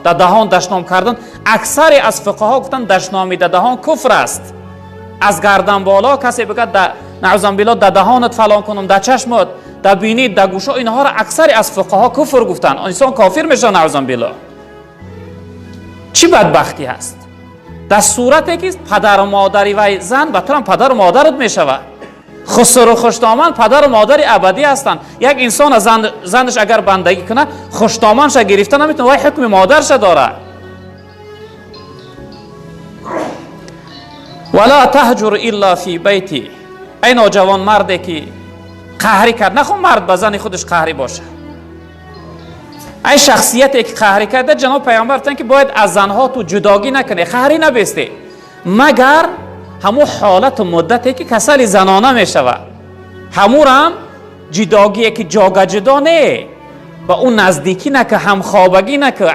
Дар даҳон дашном кардан, аксари аз фиқҳҳо гуфтанд, дашноми дар даҳон куфр аст. Аз гардан боло касе бигӯяд, наъузан биллоҳ, дар даҳонат фалон кунам, дар чашмат, дар бинит, дар гӯшо, инҳоро аксари аз фиқҳҳо куфр гуфтанд. Инсон кофир мешавад, наъузан биллоҳ. Чӣ бадбахтӣ ҳаст? Дар сурате ки падару модари вай зан ба турам падару модарат мешавад. Хусру хуштоман падару модари абадӣ ҳастанд. Як инсон занаш агар бандагӣ кунад, хуштоманша гирифта наметавонад, вай ҳукми модарша дорад. Вала таҳҷур илла фи байти. Эй ноҷавон марде ки қаҳрӣ кард, нахо мард ба зани худаш қаҳрӣ бошад. Ай шахсияте ки қаҳрӣ карда, ҷаноб пайғамбар гуфтанд, ки бояд аз занҳо ту ҷудогӣ накунӣ, қаҳрӣ набестӣ, магар ҳамун ҳолату муддате ки касали занона мешавад. Ҳамурам ҷудогие ки ҷога ҷудо не, ба ӯ наздикӣ нака, ҳамхобагӣ нака.